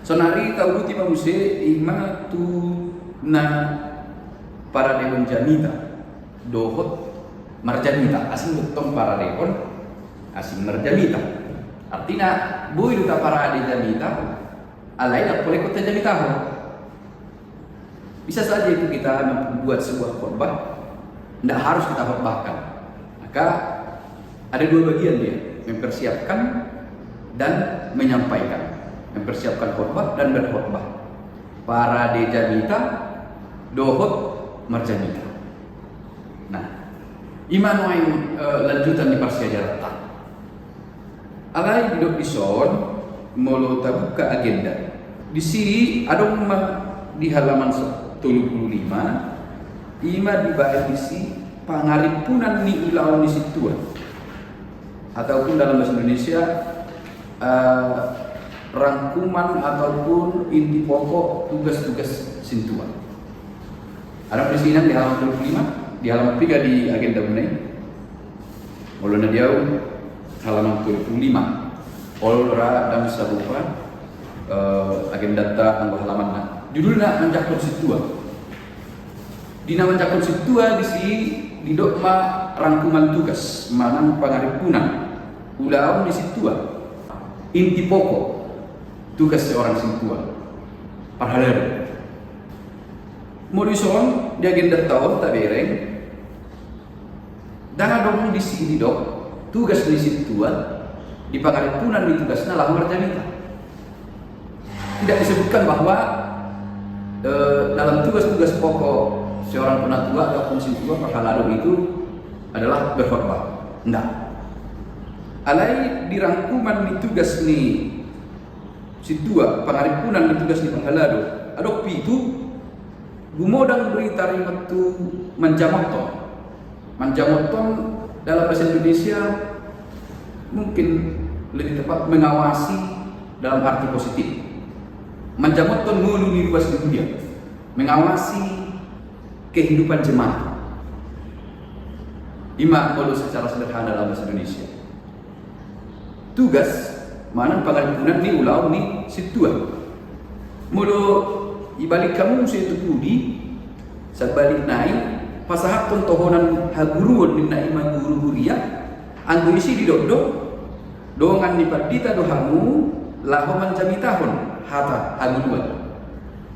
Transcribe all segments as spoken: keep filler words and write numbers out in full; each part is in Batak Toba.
Sonari tauduti ma muse ima tu na paradehon jamita dohot marjamita. Asing do tong paradehon, asing marjamita. Artina, boi do taparade jamita, alai ndang pola ingkon tajamitahon. Bisa saja itu kita membuat sebuah khotbah, ndak harus kita khotbahkan. Maka ada dua bagian dia, mempersiapkan dan menyampaikan. Mempersiapkan khotbah dan berkhotbah. Parade jamita dohot marjamita. Nah, ima nuaeng, eh, lanjutan ni parsiajaranta. Alai didok dison, molo tabuka agenda, disi adong ma di halaman se-, tolu pulu lima, ima dibaen disi pangarimpunan ni ulaon ni sintua. Ataupun dalam bahasa Indonesia, eh, rangkuman ataupun inti pokok tugas-tugas sintua. Adong disi nang di halaman tolu pulu lima, di halaman piga di agenda muna i. Molo na di au, halaman tolu pulu lima. Olo ra ndang sarupa, eh, agendanta anggo halamanna. Judulna Manjangkon Sintua. Di na manjangkon sintua disi didok ma rangkuman tugas manang pangarimpunan ulaon ni sintua. Inti pokok tugas seorang sintua. Parhalado. Molo dison di agendanta on tabereng, ndang adong disi didok tugas ni sintua di pangarimpunan ni tugasna laho marjamita. Tidak disebutkan bahwa, eh, dalam tugas-tugas pokok seorang penatua ataupun sintua parhalado itu adalah berkhotbah. Ndak. Alai di rangkuman ni tugas ni sintua, pangarimpunan ni tugas ni parhalado, adong pitu. Gumodang do i taringot tu manjamothon. Manjamothon dalam bahasa Indonesia mungkin lebih tepat mengawasi dalam arti positif. Manjamothon ngolu ni ruas ni huria, mengawasi kehidupan jemaat. Ima molo secara sederhana dalam bahasa Indonesia. Tugas manang pangarimpunan ni ulaon ni sintua. Molo ibalik hamu muse tu pudi, sabalik nai, pasahathon tohonan haguruon ninna i ma guru huria, anggo disi didok do, dongan ni pandita do hamu laho manjamitahon hata haguruon.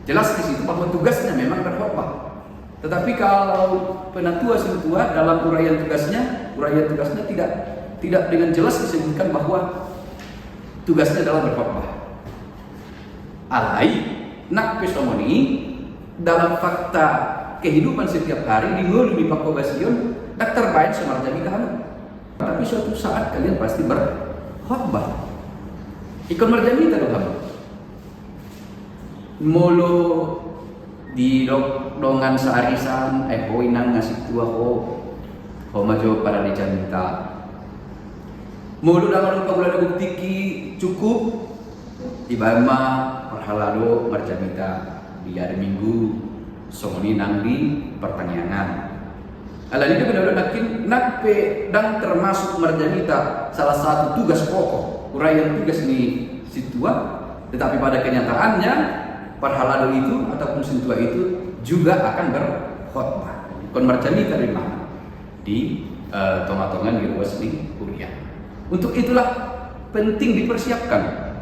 Jelas di situ bahwa tugasnya memang berkhotbah. Tetapi kalau penatua sintua dalam uraian tugasnya, uraian tugasnya tidak, tidak dengan jelas disebutkan bahwa tugasnya adalah berkhotbah. Alai, nang pe songon i, dalam fakta kehidupan setiap hari di ngolu ni panghobasion, ndang tarbaen so marjamita hamu. Tapi suatu saat kalian pasti berkhotbah. Ingkon marjamita do hamu. Molo didok dongan saarisan, ai ho inang, nga sintua ho, ho ma jo parade jamita. Molo ndang adong pangula na bukti cukup, dibaen ma parhalado marjamita di ari Minggu, songon i nang di partangiangan. Alani do benar nangkin nang pe ndang termasuk marjamita salah satu tugas pokok, uraian tugas ni sintua, tetapi pada kenyataannya parhalado itu ataupun sintua itu juga akan berkhotbah. Ingkon marjamita do imana di, eh, tonga-tonga ni ruas ni huria. Untuk itulah penting dipersiapkan.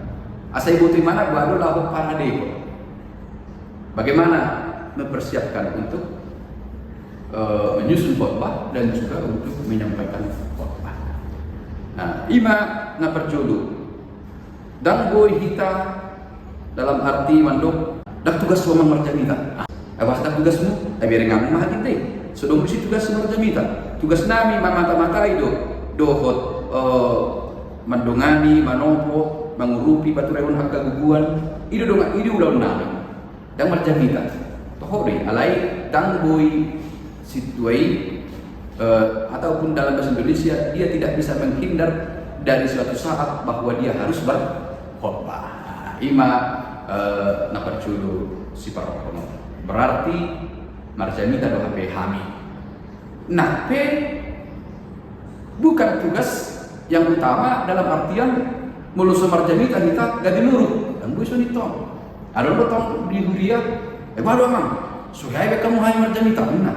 Asa iboto imana boha do laho paradehon. Bagaimana mempersiapkan untuk, eh, menyusun khotbah dan juga untuk menyampaikan khotbah. Nah, ima na parjolo. Ndang boi hita dalam arti mandok, ndang tugasmu amang marjamita. Ah, eh, boasa ndang tugasmu? Ai bereng hamu ma hita i. So adong muse tugasmu marjamita. Tugasnami mamata-matai do, dohot, eh, mandongani, manopo, mangurupi, paturehon angka guguan. I do dongan, i do ulaonnami. Ndang marjamita. Toho do i, alai ndang boi sintua i, eh, ataupun dalam bahasa Indonesia, dia tidak bisa menghindar dari suatu saat bahwa dia harus berkhotbah. Ima, eh, na parjolo siparrohahon. Berarti marjamita do hape hami. Nang pe bukan tugas yang utama dalam artian molo so marjamita hita gabe muruk. Ndang boi songon i tong. Adong do tong di huria, "Eh, boha do amang, so hea be hamu hami marjamita?" ninna.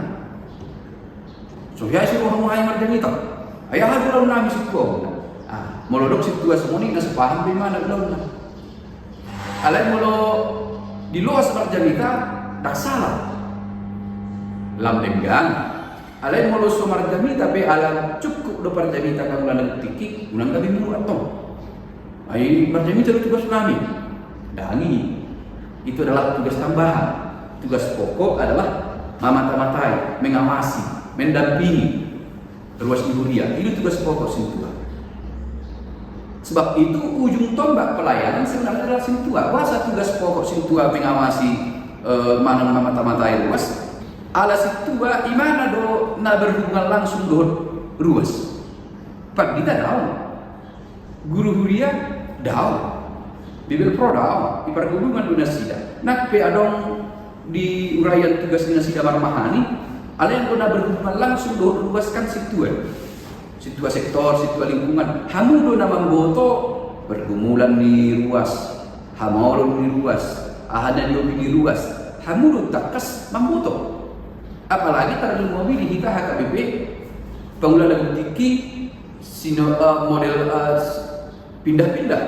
"So hea so rohamu hami marjamita? Ai aha do ulaon nami sintua?" Ah, molo didok sintua songon i, na so paham do imana ulaonna. Alai molo diloas marjamita, ndang sala. Lam denggan. Alai molo so marjamita pe ala cukup do parjamita na ulaon tingki, unang gabe muruk tong. "Ai marjamita do tugas nami." Ndang i. Itu adalah tugas tambahan. Tugas pokok adalah mamata-matai, mengawasi, mendampingi ruas di huria. Itu tugas pokok sintua. Sebab itu ujung tombak pelayanan sebenarnya adalah sintua. Boasa tugas pokok sintua mengawasi, eh, manang mamata-matai ruas? Ala sintua imana do na berhubungan langsung dohot ruas. Pandita daong. Guru huria daong. Bibelvrouw daong. I pargulungan do nasida. Nang pe adong di uraian tugas ni nasida marmahani, alai anggo na berhubungan langsung dohot ruas kan sintua. Sintua sektor, sintua lingkungan. Hamu do na mamboto pergumulan ni ruas, hamaolon ni ruas, aha na niopi ni ruas. Hamu do tangkas mamboto. Apalagi tarlumobi di hita H K B P, pangula na tingki, sino, eh, model, eh, pindah-pindah.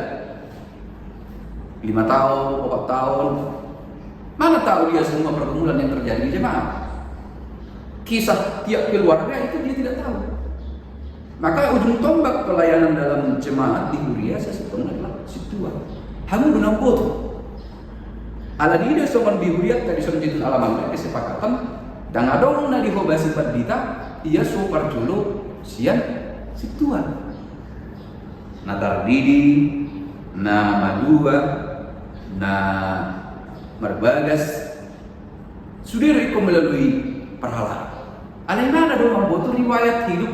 Lima tahun, empat tahun. Mana tahu dia semua pergumulan yang terjadi di jemaat? Kisah tiap keluarga itu dia tidak tahu. Maka ujung tombak pelayanan dalam jemaat di huria sasintongna adalah sintua. Hamu do na mamboto. Ala ni i do songon di huria tadi songon jinjit alaman kesepakatan, ndang adong na dihobasi pandita, ia so parjolo sian sintua. Na tardidi, na malua, na marbagas, sude do ingkon melalui parhalado. Alai imana do mamboto riwayat hidup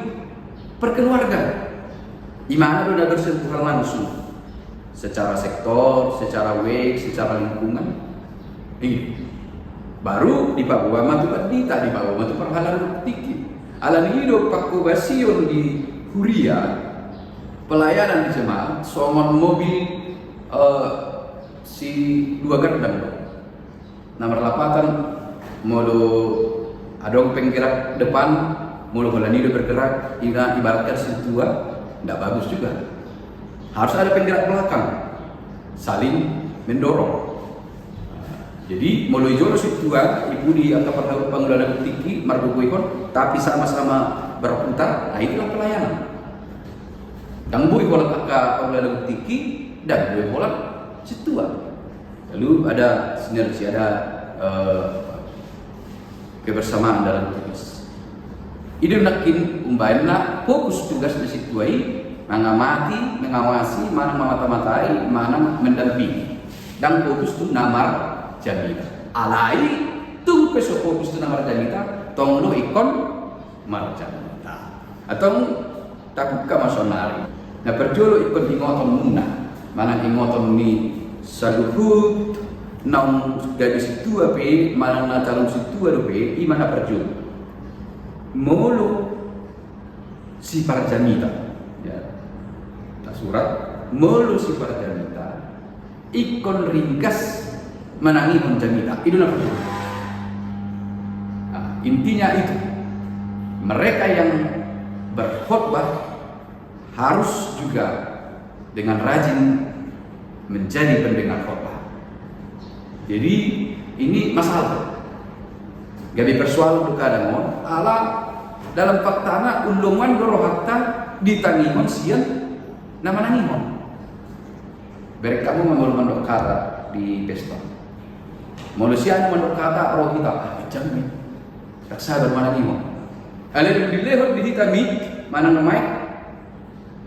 perkeluarga. Imana do na bersentuhan langsung secara sektor, secara wijk, secara lingkungan. Iya. Baru dipaboa ma tu pandita, dipaboa ma tu parhalado tingki. Ala ni i do panghobasion di huria, pelayanan di jemaat songon mobil, eh, si dua gardang. Na marlapatan, molo adong penggerak depan, molo holan i do bergerak, ina ibaratkan sintua, ndak bagus juga. Harus ada penggerak belakang, saling mendorong. Jadi molo i jolo sintua, i pudi angka parha-, pangula na tingki margogoihon, tapi sama-sama berputar, nah itulah pelayanan. Ndang boi holan angka pangula na tingki, ndang boi holan sintua. Lalu ada sinergi, ada, eh, kebersamaan dalam tugas. I do nangkin umbahen na fokus tugas ni sintua i mangamati, mengawasi, manang mamata-matai, manang mendampingi. Ndang fokus tu na marjamita. Alai tung pe so fokus tu na marjamita, tong do ingkon marjamita. Antong tabuka ma saonari. Na parjolo ingkon ingotonmuna, manang ingoton ni saluhut naung gabe sintua pe, manang na calon sintua dope, i ma na parjolo. Molo siparjamita, ya. Tasurat, molo siparjamita, ingkon ringgas manangihon jamita. I do na parjolo. Nah, intinya itu. Mereka yang berkhotbah harus juga dengan rajin menjadi pendengar khotbah. Jadi, ini masalah. Gabe persoalan do kadang on, ala dalam faktana undungan do rohanta ditangihon sian na manangihon. Bereng hamu ma molo mandok hata di pesta. Molo sian mandok hata ro hita, ah, kejam ni. Ndang sabar manangihon. Alai dung dilehon di hita mik, manang mic,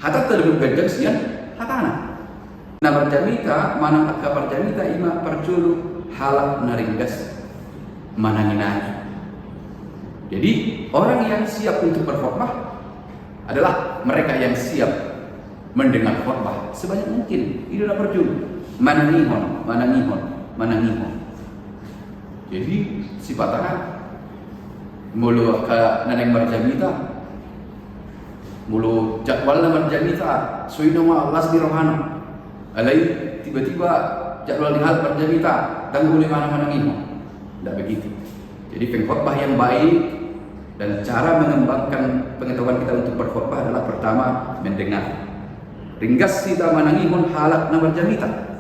hatanta do ganjang sian hatana. Na marjamita, manang angka parjamita i ma parjolo halak na ringgas manangi-nangi. Jadi, orang yang siap untuk berkhotbah adalah mereka yang siap mendengar khotbah sebanyak mungkin. I do na parjolo. Manangihon, manangihon, manangihon. Jadi, sipata molo angka na naeng marjamita, molo jadwalna marjamita, so i nama las ni rohana. Alai tiba-tiba Jadwal ni halak marjamita, dang uli mana manangihon. Tidak begitu. Jadi pengkhotbah yang baik dan cara mengembangkan pengetahuan kita untuk berkhotbah adalah pertama mendengar. Ringgas hita manangihon halak na marjamita.